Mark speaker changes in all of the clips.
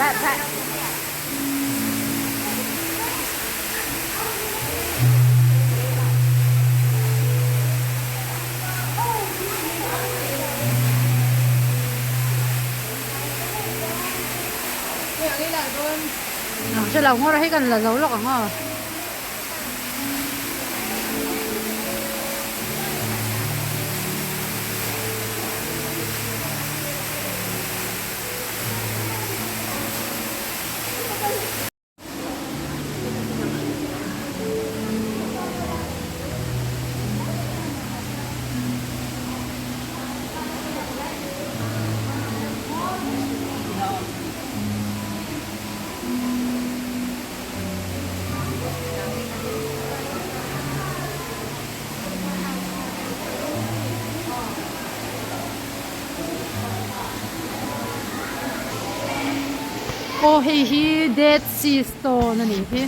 Speaker 1: Hre lo ngawr a hei kan la zo lawk ang aw. Aw hei hi Dead Sea Stone a nih hi.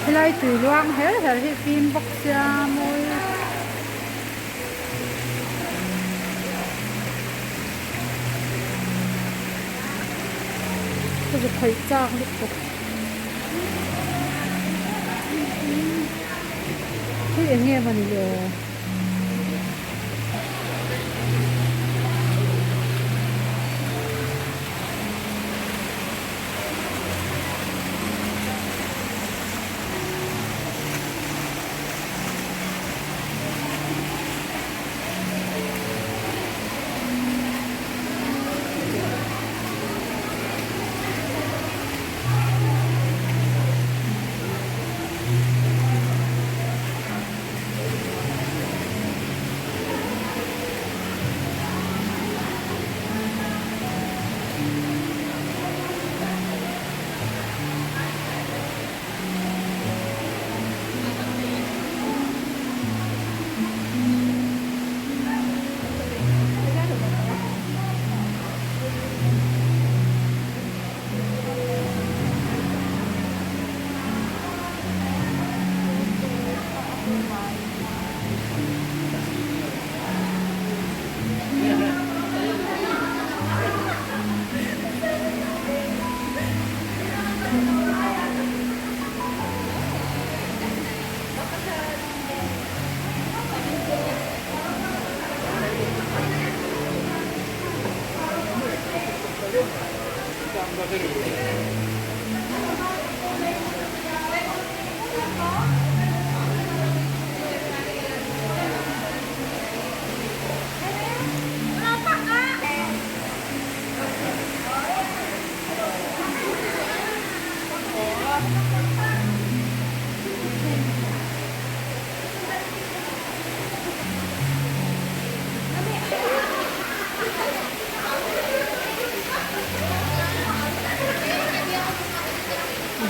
Speaker 1: Helai tui luang her her hi fim bawk sia mawi. Ka zu khawih chak lutuk. Hei eng nge mawni le aw.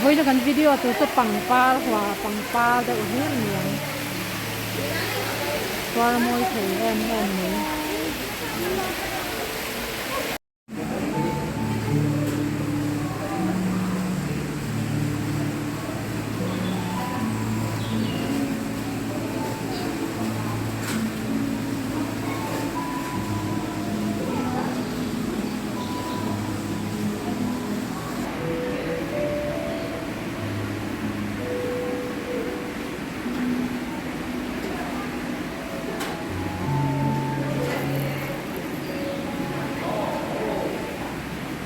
Speaker 1: Vawiina kan video tur chu pangpar hua pangpar deuh hlir a ni ang chhuar mawi thei em em mai.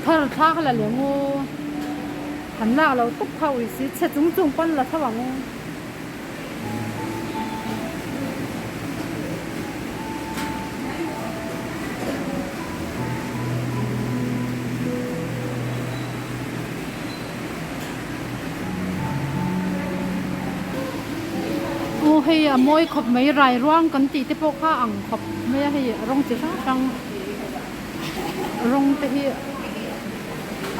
Speaker 1: Thar thlak la leh ngu han lak lo tawp kha ui si chhe chung chung pawn la tho ang u. Aw hei a mawi khawp mai rai ruang kan tih te pawh kha a ang khawp mai a hei rawng chi hrang hrang rawng te hi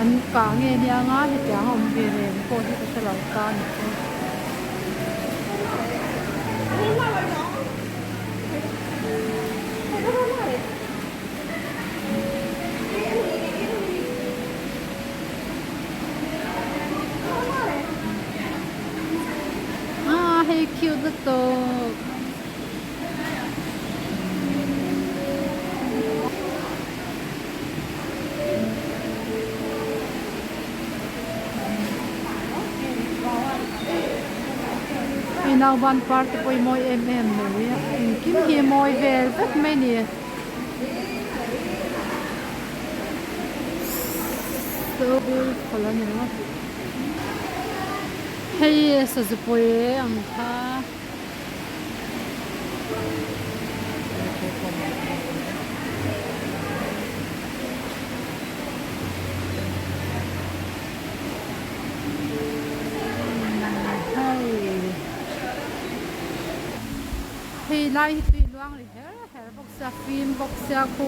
Speaker 1: an kah nge nia nga hetiang a awm ve reng pawh hi ka hre lo ta a ni chu. Nauban par te pawh hi mawi em em mai a engkim hi mawi vel vek mai a ni. So beautiful a ni ringawt. Hei sazupui ang kha. Hei lai hi tui luang ri her her bawk sia fim bawk sia khu.